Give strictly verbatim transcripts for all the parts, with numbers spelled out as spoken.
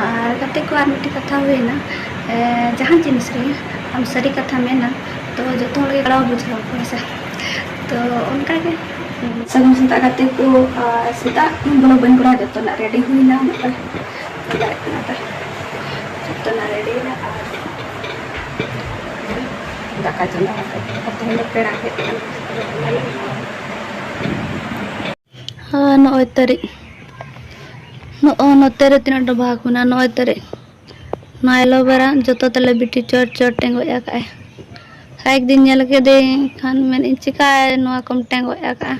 ᱟᱨ ᱜᱟᱛᱮ ᱠᱚ, ᱟᱨ ᱢᱤᱫᱴᱮᱱ ᱠᱟᱛᱷᱟ ᱦᱩᱭᱱᱟ, ᱮ, ᱡᱟᱦᱟᱸ ᱡᱤᱱᱤᱥ ᱨᱮ ᱟᱢ ᱥᱟᱹᱨᱤ ᱠᱟᱛᱷᱟ ᱢᱮᱱᱟ, ᱛᱚ ᱡᱚᱛᱚ ᱦᱚᱲ ᱜᱮ ᱜᱚᱲᱚ ᱵᱩᱡᱷᱟᱹᱣ ᱠᱚᱣᱟ ᱥᱮ᱾ ᱛᱚ ᱚᱱᱠᱟ ᱜᱮ ᱥᱟᱹᱜᱩᱱ ᱥᱮᱛᱟᱜ ᱜᱟᱛᱮ ᱠᱚ, ᱟᱨ ᱥᱮᱛᱟᱜ ᱵᱚᱞᱚ ᱵᱟᱹᱧ ᱠᱚᱨᱟᱣ, ᱡᱚᱛᱚᱱᱟᱜ ᱨᱮᱰᱤ ᱦᱩᱭᱱᱟ, ᱱᱚᱜᱼᱚᱭ ᱪᱟᱞᱟᱜ ᱠᱟᱱᱟ ᱛᱟ᱾ ᱡᱚᱛᱚᱱᱟᱜ ᱨᱮᱰᱤᱭᱮᱱᱟ ᱟᱨ ᱫᱟᱠᱟ ᱪᱚᱸᱫᱟ ᱠᱟᱛᱮ, ᱟᱨ ᱛᱮᱦᱮᱧ ᱫᱚ ᱯᱮᱲᱟ ᱦᱮᱡ ᱟᱠᱟᱱᱟ᱾ ᱟᱨ ᱱᱚᱜᱼᱚᱭ ᱛᱟᱹᱨᱤᱡ, ᱱᱚᱜᱼᱚ ᱱᱚᱛᱮ ᱨᱮ ᱛᱤᱱᱟᱹᱜ ᱰᱚᱵᱷᱟᱜ ᱟᱠᱟᱱᱟ, ᱱᱚᱜᱼᱚᱭ ᱛᱟᱹᱨᱤᱡ᱾ ᱱᱚᱣᱟ ᱮᱞᱳᱵᱮᱨᱟ ᱡᱚᱛᱚ ᱛᱟᱞᱮ ᱵᱤᱴᱤ ᱪᱚᱴ ᱪᱚᱴ ᱴᱮᱸᱜᱚᱡ ᱟᱠᱟᱫᱼᱟᱭ᱾ ᱮᱠ ᱫᱤᱱ ᱧᱮᱞ ᱠᱮᱫᱮᱭᱟᱹᱧ ᱠᱷᱟᱱ ᱢᱮᱱᱮᱫ ᱤᱧ, "ᱪᱤᱠᱟᱹᱭ ᱱᱚᱣᱟ ᱠᱚᱢ ᱴᱮᱸᱜᱚᱡ ᱟᱠᱟᱫᱼᱟ?"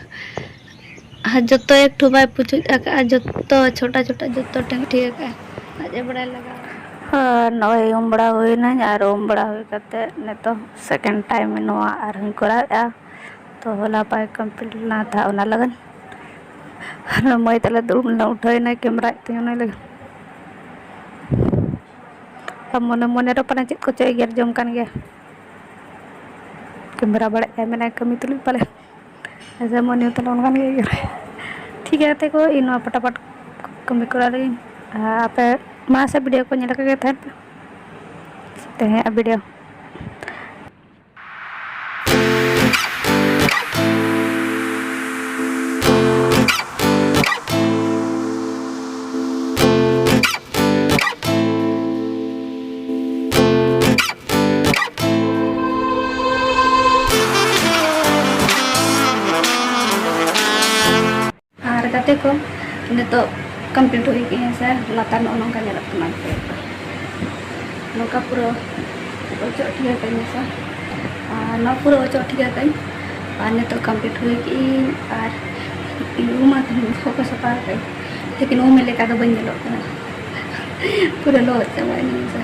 ᱟᱨ ᱡᱚᱛᱚ ᱮᱠᱴᱷᱩ ᱵᱟᱭ ᱯᱩᱪᱩᱡ ᱟᱠᱟᱫᱼᱟ, ᱡᱚᱛᱚ ᱪᱷᱳᱴᱟ ᱪᱷᱳᱴᱟ ᱡᱚᱛᱚ ᱴᱮᱸᱜᱚᱡ ᱴᱷᱤᱠ ᱟᱠᱟᱫᱼᱟᱭ᱾ ᱟᱡ ᱮ ᱵᱟᱲᱟᱭ ᱞᱟᱜᱟᱣ᱾ ᱟᱨ ᱱᱚᱜᱼᱚᱭ ᱩᱢ ᱵᱟᱲᱟ ᱦᱩᱭᱱᱟᱹᱧ, ᱟᱨ ᱩᱢ ᱵᱟᱲᱟ ᱦᱩᱭ ᱠᱟᱛᱮ ᱱᱤᱛᱚᱜ ᱥᱮᱠᱮᱱᱰ ᱴᱟᱭᱤᱢ ᱱᱚᱣᱟ ᱟᱨᱦᱚᱸᱧ ᱠᱚᱨᱟᱣᱮᱫᱼᱟ᱾ ᱛᱚ ᱦᱚᱞᱟ ᱵᱟᱭ ᱠᱚᱢᱯᱞᱤᱴ ᱞᱮᱱᱟ ᱛᱟᱦᱮᱸᱫ, ᱚᱱᱟ ᱞᱟᱹᱜᱤᱫ᱾ ᱟᱨ ᱢᱟᱹᱭ ᱛᱟᱞᱮ ᱫᱩᱲᱩᱵ ᱞᱮᱱᱟ, ᱩᱴᱷᱟᱹᱣ ᱮᱱᱟᱭ ᱠᱮᱢᱨᱟᱭᱮᱫ ᱛᱤᱧᱟᱹ ᱚᱱᱟ ᱞᱟᱹᱜᱤᱫ᱾ ᱟᱨ ᱢᱚᱱᱮ ᱢᱚᱱᱮ ᱨᱮ ᱯᱟᱞᱮ ᱪᱮᱫ ᱠᱚᱪᱚ ᱮᱜᱮᱨ ᱡᱚᱝ ᱠᱟᱱ ᱜᱮᱭᱟ᱾ ᱠᱮᱢᱨᱟ ᱵᱟᱲᱟᱭᱮᱫ ᱠᱷᱟᱱ ᱢᱮᱱᱟᱭ, "ᱠᱟᱹᱢᱤ ᱛᱩᱞᱩᱡ ᱯᱟᱞᱮ ᱦᱮᱸᱥᱮ ᱢᱚᱱᱮ ᱛᱟᱞᱮ ᱚᱱᱠᱟᱱ ᱜᱮ ᱮᱜᱮᱨ᱾" ᱴᱷᱤᱠ ᱜᱮᱭᱟ ᱜᱟᱛᱮ ᱠᱚ, ᱤᱧ ᱱᱚᱣᱟ ᱯᱟᱴᱟᱯᱟᱴ ᱠᱟᱹᱢᱤ ᱠᱚᱨᱟᱣ ᱞᱟᱹᱜᱤᱫ᱾ ᱟᱨ ᱟᱯᱮ ᱢᱟᱲᱟᱝ ᱥᱮᱫ ᱵᱷᱤᱰᱤᱭᱳ ᱠᱚ ᱧᱮᱞ ᱟᱠᱟᱫ ᱜᱮ ᱛᱟᱦᱮᱱ ᱯᱮ, ᱛᱮᱦᱮᱧᱟᱜ ᱵᱷᱤᱰᱤᱭᱳ᱾ ᱟᱨ ᱜᱟᱛᱮ ᱠᱚ, ᱱᱤᱛᱚᱜ ᱠᱚᱢᱯᱞᱤᱴ ᱦᱩᱭ ᱠᱮᱫᱟᱹᱧ ᱥᱮ, ᱞᱟᱛᱟᱨ ᱱᱚᱜᱼᱚ ᱱᱚᱝᱠᱟ ᱧᱮᱞᱚᱜ ᱠᱟᱱᱟ᱾ ᱱᱚᱝᱠᱟ ᱯᱩᱨᱟᱹ ᱚᱪᱚᱜ ᱴᱷᱤᱠ ᱠᱟᱹᱧ ᱥᱮ᱾ ᱟᱨ ᱱᱚᱣᱟ ᱯᱩᱨᱟᱹ ᱚᱪᱚᱜ ᱴᱷᱤᱠ ᱠᱟᱹᱧ᱾ ᱟᱨ ᱱᱤᱛᱚᱜ ᱠᱚᱢᱯᱞᱤᱴ ᱦᱩᱭ ᱠᱮᱫᱟᱹᱧ᱾ ᱟᱨ ᱤᱧ ᱩᱢ ᱟᱠᱟᱱᱟᱹᱧ, ᱵᱚᱦᱚᱜ ᱠᱚ ᱥᱟᱯᱷᱟ ᱟᱠᱟᱫᱟᱹᱧ, ᱞᱮᱠᱤᱱ ᱩᱢ ᱞᱮᱠᱟ ᱫᱚ ᱵᱟᱹᱧ ᱧᱮᱞᱚᱜ ᱠᱟᱱᱟ᱾ ᱯᱩᱨᱟᱹ ᱞᱚᱦᱚᱫ ᱪᱟᱵᱟᱭᱮᱱᱟᱹᱧ ᱥᱮ᱾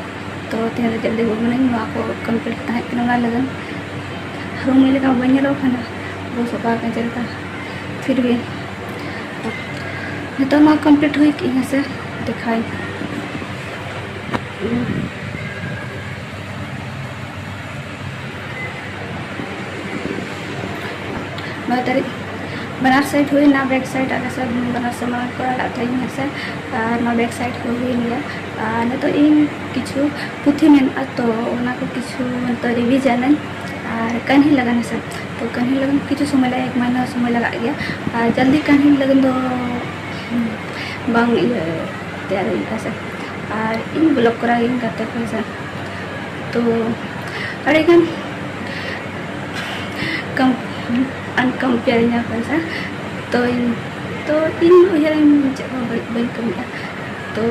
ᱛᱚ ᱛᱮᱦᱮᱧ ᱫᱚ ᱡᱚᱞᱫᱤ ᱜᱚᱜ ᱢᱮᱱᱟᱹᱧ, ᱱᱚᱣᱟ ᱠᱚ ᱠᱚᱢᱯᱞᱤᱴ ᱛᱟᱦᱮᱸ ᱠᱟᱱᱟ ᱚᱱᱟ ᱞᱟᱹᱜᱤᱫ᱾ ᱨᱩᱢ ᱞᱮᱠᱟ ᱵᱟᱹᱧ ᱧᱮᱞᱚᱜ ᱠᱟᱱᱟ, ᱵᱚᱦᱚᱜ ᱥᱟᱯᱷᱟ ᱟᱠᱟᱫᱟᱹᱧ ᱪᱮᱫ ᱞᱮᱠᱟ᱾ ᱯᱷᱤᱨ ᱵᱷᱤ ᱱᱤᱛᱚᱜ ᱱᱚᱣᱟ ᱠᱚᱢᱯᱞᱤᱴ ᱦᱩᱭ ᱠᱮᱫᱟᱹᱧ ᱦᱮᱸ ᱥᱮ, ᱫᱮᱠᱷᱟᱣ᱾ ᱱᱚᱭ ᱛᱟᱹᱨᱤᱠᱷ ᱵᱟᱱᱟᱨ side ᱦᱩᱭᱱᱟ, back side ᱟᱞᱮ ᱥᱮᱫ ᱵᱟᱱᱟᱨ ᱥᱮᱫ ᱢᱟᱲᱟᱝ ᱠᱚ ᱟᱲᱟᱜ ᱛᱟᱦᱮᱸ ᱦᱮᱸ ᱥᱮ, ᱟᱨ ᱱᱚᱣᱟ back side ᱦᱚᱸ ᱦᱩᱭᱮᱱ ᱜᱮᱭᱟ᱾ ᱟᱨ ᱱᱤᱛᱚᱜ ᱤᱧ ᱠᱤᱪᱷᱩ ᱯᱩᱛᱷᱤ ᱢᱮᱱᱟᱜᱼᱟ, ᱛᱚ ᱚᱱᱟ ᱠᱚ ᱠᱤᱪᱷᱩ ᱱᱤᱛᱚᱜ revision ᱟᱹᱧ᱾ ᱟᱨ ᱠᱟᱹᱦᱱᱤ ᱞᱟᱜᱟᱱ ᱦᱮᱸ ᱥᱮ, ᱛᱚ ᱠᱟᱹᱦᱱᱤ ᱞᱟᱜᱟᱱ ᱠᱤᱪᱷᱩ ᱥᱚᱢᱚᱭ ᱞᱟᱜᱟᱜᱼᱟ, ᱮᱠ ᱢᱟᱹᱦᱱᱟᱹ ᱥᱚᱢᱚᱭ ᱞᱟᱜᱟᱜ ᱜᱮᱭᱟ᱾ ᱟᱨ ᱡᱚᱞᱫᱤ ᱠᱟᱹᱦᱱᱤ ᱞᱟᱜᱟᱱ ᱫᱚ ᱵᱟᱝ ᱤᱭᱟᱹ ᱛᱮᱭᱟᱨ ᱦᱩᱭᱩᱜᱼᱟ ᱥᱮ᱾ ᱟᱨ ᱤᱧ vlog ᱠᱚᱨᱟᱣ ᱜᱤᱭᱟᱹᱧ ᱜᱟᱛᱮ ᱠᱚ ᱥᱟᱶ, ᱛᱚ ᱟᱹᱰᱤᱜᱟᱱ ᱠᱚᱢ uncompare ᱤᱧᱟ ᱠᱚ ᱥᱮ᱾ ᱛᱚ ᱤᱧ ᱛᱚ ᱤᱧ ᱩᱭᱦᱟᱹᱨᱟᱹᱧ ᱪᱮᱫ ᱦᱚᱸ ᱵᱟᱹᱲᱤᱡ ᱵᱟᱹᱧ ᱠᱟᱹᱢᱤᱭᱟ᱾ ᱛᱚ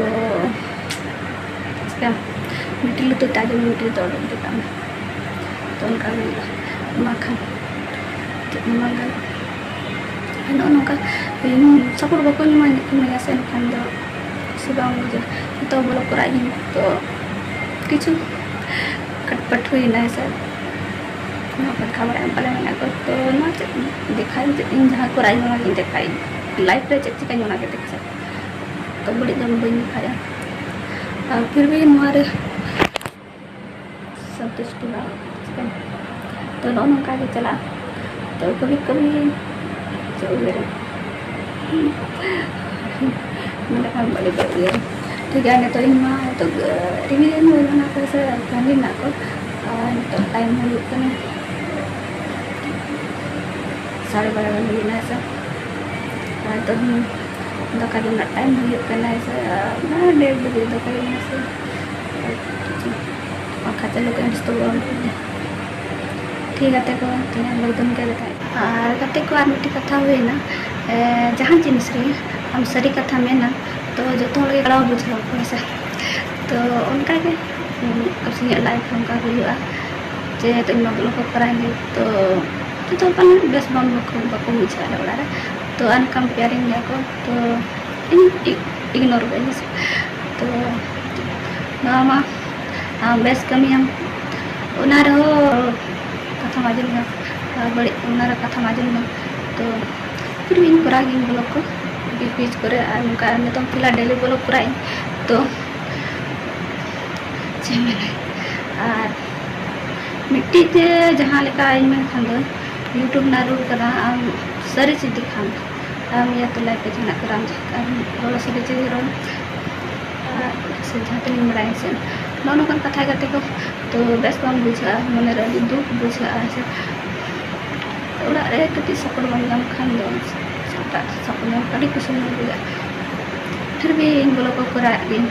ᱪᱤᱠᱟᱹ ᱢᱤᱫᱴᱤᱡ ᱞᱩᱛᱩᱨ ᱛᱮ ᱟᱸᱡᱚᱢ ᱢᱮ, ᱢᱤᱫᱴᱤᱡ ᱞᱩᱛᱩᱨ ᱛᱮ ᱩᱰᱩᱠ ᱤᱫᱤ ᱠᱟᱜ ᱢᱮ᱾ ᱛᱚ ᱚᱱᱠᱟ ᱜᱮ ᱦᱩᱭᱩᱜᱼᱟ᱾ ᱵᱟᱝᱠᱷᱟᱱ ᱪᱮᱫ ᱦᱚᱸ ᱵᱟᱝ ᱜᱟᱱᱚᱜᱼᱟ᱾ ᱱᱚᱜᱼᱚ ᱱᱚᱝᱠᱟ support ᱵᱟᱠᱚ ᱮᱢᱟ, ᱮᱢᱟᱭᱟ ᱥᱮ, ᱮᱱᱠᱷᱟᱱ ᱫᱚ ᱠᱩᱥᱤ ᱵᱟᱝ ᱵᱩᱡᱷᱟᱹᱜᱼᱟ᱾ ᱱᱤᱛᱚᱜ vlog ᱠᱚᱨᱟᱣ ᱤᱧ ᱛᱚ ᱠᱤᱪᱷᱩ ᱠᱟᱴᱯᱟᱴ ᱦᱩᱭᱱᱟ ᱥᱮ, ᱱᱚᱣᱟ ᱠᱚ ᱠᱷᱟᱵᱟᱨ ᱮᱢ ᱯᱟᱞᱮ ᱢᱮᱱᱟᱜ ᱠᱚ, ᱛᱚ ᱱᱚᱣᱟ ᱪᱮᱫ ᱫᱮᱠᱷᱟᱣ ᱪᱮᱫ ᱤᱧ ᱡᱟᱦᱟᱸ ᱠᱚᱨᱟᱣ ᱤᱧ ᱚᱱᱟ ᱜᱤᱧ ᱫᱮᱠᱷᱟᱣ ᱤᱧ, life ᱨᱮ ᱪᱮᱫ ᱪᱤᱠᱟᱹᱧ ᱚᱱᱟ ᱜᱮ ᱫᱮᱠᱷᱟᱣ, ᱛᱚ ᱵᱟᱹᱲᱤᱡ ᱫᱚ ᱵᱟᱹᱧ ᱫᱮᱠᱷᱟᱣᱟ᱾ ᱟᱨ ᱯᱷᱤᱨ ᱵᱷᱤ ᱱᱚᱣᱟ ᱨᱮ ᱥᱚᱱᱛᱩᱥᱴᱤ ᱵᱟᱝ ᱪᱤᱠᱟᱹ᱾ ᱛᱚ ᱱᱚᱜᱼᱚ ᱱᱚᱝᱠᱟ ᱜᱮ ᱪᱟᱞᱟᱜᱼᱟ᱾ ᱛᱚ ᱠᱟᱹᱵᱷᱤ ᱠᱟᱹᱵᱷᱤ ᱪᱮᱫ ᱩᱭᱦᱟᱹᱨᱟ, ᱢᱚᱱᱮ ᱠᱷᱟᱱ ᱵᱟᱹᱲᱤᱡ ᱵᱟᱹᱲᱤᱡ ᱩᱭᱦᱟᱹᱨᱟ᱾ ᱴᱷᱤᱠ ᱜᱮᱭᱟ, ᱱᱤᱛᱚᱜ ᱤᱧ ᱢᱟ ᱱᱤᱛᱚᱜ revision ᱦᱩᱭ ᱠᱟᱱᱟ ᱠᱚ ᱥᱮ ᱠᱟᱹᱦᱱᱤ ᱨᱮᱱᱟᱜ ᱠᱚ, ᱟᱨ ᱱᱤᱛᱚᱜ time ᱦᱩᱭᱩᱜ ᱠᱟᱱᱟ ᱥᱟᱲᱮ ᱵᱟᱨᱚ ᱜᱟᱱ ᱦᱩᱭᱱᱟ ᱥᱮ, ᱟᱨ ᱱᱤᱛᱚᱜ ᱫᱟᱠᱟ ᱡᱚᱢ ᱨᱮᱱᱟᱜ time ᱦᱩᱭᱩᱜ ᱠᱟᱱᱟ ᱥᱮ, ᱟᱨ ᱰᱮᱲ ᱵᱟᱡᱮ ᱫᱟᱠᱟ ᱡᱚᱢ ᱥᱮ᱾ ᱯᱟᱝᱠᱷᱟ ᱪᱟᱹᱞᱩ ᱠᱟᱜ ᱟᱹᱧ, ᱰᱤᱥᱴᱟᱵᱚᱜ ᱟᱢ᱾ ᱴᱷᱤᱠ ᱜᱟᱛᱮ ᱠᱚ, ᱛᱮᱦᱮᱧ vlog ᱫᱚ ᱱᱤᱝᱠᱟᱹ ᱜᱮ ᱛᱟᱦᱮᱸ᱾ ᱟᱨ ᱜᱟᱛᱮ ᱠᱚ, ᱟᱨ ᱢᱤᱫᱴᱤᱡ ᱠᱟᱛᱷᱟ ᱦᱩᱭᱱᱟ, ᱮ, ᱡᱟᱦᱟᱸ ᱡᱤᱱᱤᱥ ᱨᱮ ᱟᱢ ᱥᱟᱹᱨᱤ ᱠᱟᱛᱷᱟ ᱢᱮᱱᱟ, ᱛᱚ ᱡᱚᱛᱚ ᱦᱚᱲ ᱜᱮ ᱠᱟᱲᱟᱣ ᱵᱩᱡᱷᱟᱹᱣ ᱟᱠᱚ ᱦᱮᱸ ᱥᱮ᱾ ᱛᱚ ᱚᱱᱠᱟ ᱜᱮ, ᱩᱸ, ᱤᱧᱟᱹᱜ life ᱨᱮ ᱚᱱᱠᱟ ᱜᱮ ᱦᱩᱭᱩᱜᱼᱟ, ᱡᱮ ᱛᱚ ᱤᱧ ᱢᱟ vlog ᱠᱚ ᱠᱚᱨᱟᱣ ᱜᱮ, ᱛᱚ ᱡᱚᱛᱚ ᱦᱚᱲ ᱯᱟᱞᱮᱱ ᱵᱮᱥ ᱵᱟᱝ ᱵᱟᱠᱚ, ᱵᱟᱠᱚ ᱵᱩᱡᱷᱟᱹᱣᱟ ᱟᱞᱮ ᱚᱲᱟᱜ ᱨᱮ, ᱛᱚ uncomparing ᱜᱮᱭᱟ ᱠᱚ, ᱛᱚ ᱤᱧ ᱤᱜᱱᱳᱨ ᱠᱟᱜ ᱟᱹᱧ ᱦᱮᱸ ᱥᱮ᱾ ᱛᱚ ᱱᱚᱣᱟ ᱢᱟ ᱟᱢ ᱵᱮᱥ ᱠᱟᱹᱢᱤᱭᱟᱢ, ᱚᱱᱟ ᱨᱮᱦᱚᱸ ᱠᱟᱛᱷᱟᱢ ᱟᱸᱡᱚᱢ ᱧᱟᱢ, ᱟᱨ ᱵᱟᱹᱲᱤᱡ, ᱚᱱᱟ ᱨᱮ ᱠᱟᱛᱷᱟᱢ ᱟᱸᱡᱚᱢ ᱧᱟᱢ᱾ ᱛᱚ ᱯᱷᱤᱨ ᱤᱧ ᱠᱚᱨᱟᱣ ᱜᱤᱭᱟᱹᱧ vlog ᱠᱚ, ᱵᱤᱪ ᱵᱤᱪ ᱠᱚᱨᱮ, ᱟᱨ ᱱᱚᱝᱠᱟ ᱱᱤᱛᱚᱝ ᱯᱷᱤᱞᱦᱟᱞ daily vlog ᱠᱚᱨᱟᱣ ᱤᱧ᱾ ᱛᱚ ᱪᱮᱫ ᱮᱢ ᱢᱮᱱᱟ, ᱟᱨ ᱢᱤᱫᱴᱤᱡ ᱛᱮ ᱡᱟᱦᱟᱸ ᱞᱮᱠᱟ ᱤᱧ ᱢᱮᱱᱠᱷᱟᱱ ᱫᱚ YouTube ᱨᱮᱱᱟᱜ rule ᱠᱟᱱᱟ, ᱟᱢ ᱥᱟᱹᱨᱤ ᱪᱮᱫ ᱠᱷᱟᱱ ᱟᱢ ᱤᱭᱟᱹ ᱛᱮ live ᱨᱮ ᱡᱟᱦᱟᱱᱟᱜ ᱠᱚᱨᱟᱣ ᱪᱮᱫ ᱟᱢ ᱨᱚᱲ ᱥᱟᱹᱨᱤ ᱪᱮᱫ ᱨᱚᱲ ᱥᱮ ᱡᱟᱦᱟᱸ ᱛᱤᱱᱟᱹᱜ ᱤᱧ ᱵᱟᱲᱟᱭᱟ ᱥᱮ ᱱᱚᱜᱼᱚ ᱱᱚᱝᱠᱟᱱ ᱠᱟᱛᱷᱟ ᱠᱟᱛᱮ ᱠᱚ ᱛᱚ ᱵᱮᱥ ᱵᱟᱝ ᱵᱩᱡᱷᱟᱹᱜᱼᱟ, ᱢᱚᱱᱮ ᱨᱮ ᱟᱹᱰᱤ ᱫᱩᱠ ᱵᱩᱡᱷᱟᱹᱜᱼᱟ ᱥᱮ ᱚᱲᱟᱜ ᱨᱮ ᱠᱟᱹᱴᱤᱡ support ᱵᱟᱢ ᱧᱟᱢ ᱠᱷᱟᱱ ᱫᱚ ᱥᱟᱶᱛᱟ support ᱧᱟᱢ ᱟᱹᱰᱤ ᱠᱩᱥᱤ ᱢᱚᱱᱮ ᱵᱩᱡᱷᱟᱹᱜᱼᱟ᱾ ᱯᱷᱤᱨ ᱵᱷᱤ ᱤᱧ ᱵᱚᱞᱚ ᱠᱚ ᱠᱚᱨᱟᱣᱮᱫ ᱜᱤᱧ,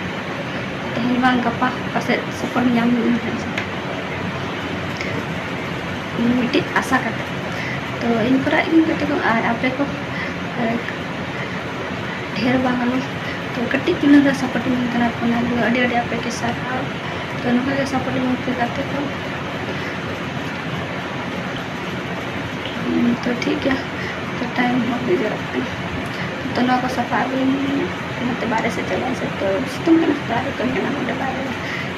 ᱛᱮᱦᱮᱧ ᱵᱟᱝ ᱜᱟᱯᱟ ᱯᱟᱥᱮᱡ support ᱧᱟᱢ ᱦᱩᱭᱩᱜᱼᱟ ᱦᱟᱸᱜ ᱥᱮ᱾ ᱢᱤᱫᱴᱤᱡ ᱟᱥᱟ ᱠᱟᱛᱮ ᱛᱚ ᱤᱧ ᱠᱚᱨᱟᱣᱮᱫ ᱜᱤᱧ ᱜᱟᱛᱮ ᱠᱚ, ᱟᱨ ᱟᱯᱮ ᱠᱚ ᱰᱷᱮᱨ ᱵᱟᱝ ᱟᱞᱚ ᱛᱚ ᱠᱟᱹᱴᱤᱡ ᱪᱩᱞᱩᱝ ᱨᱮ support ᱤᱧ ᱠᱟᱱᱟ ᱯᱮ, ᱚᱱᱟ ᱞᱟᱹᱜᱤᱫ ᱟᱹᱰᱤ ᱟᱹᱰᱤ ᱟᱯᱮ ᱜᱮ ᱥᱟᱨᱦᱟᱣ᱾ ᱛᱚ ᱱᱚᱝᱠᱟ ᱜᱮ support ᱤᱧ ᱯᱮ ᱜᱟᱛᱮ ᱠᱚ᱾ ᱦᱩᱸ, ᱛᱚ ᱴᱷᱤᱠ ᱜᱮᱭᱟ, ᱛᱚ time ᱦᱚᱸ ᱦᱩᱭ ᱡᱟᱣᱨᱟᱜ ᱠᱟᱱᱟ᱾ ᱛᱚ ᱱᱚᱣᱟ ᱠᱚ ᱥᱟᱯᱷᱟ ᱟᱹᱜᱩᱭ ᱢᱮ, ᱱᱚᱛᱮ ᱵᱟᱦᱨᱮ ᱥᱮᱫ ᱪᱟᱞᱟᱜ ᱥᱮ, ᱛᱚ ᱥᱤᱛᱩᱝ ᱠᱟᱱᱟ, ᱥᱮᱛᱟᱜ ᱨᱮ ᱠᱟᱹᱢᱤ ᱠᱟᱱᱟ ᱱᱚᱰᱮ ᱵᱟᱦᱨᱮ ᱨᱮ᱾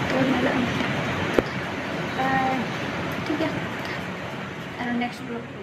ᱛᱚ ᱧᱮᱞᱚᱜ ᱢᱮ᱾ ᱵᱟᱭ᱾ ᱴᱷᱤᱠ ᱜᱮᱭᱟ, ᱟᱨ next vlog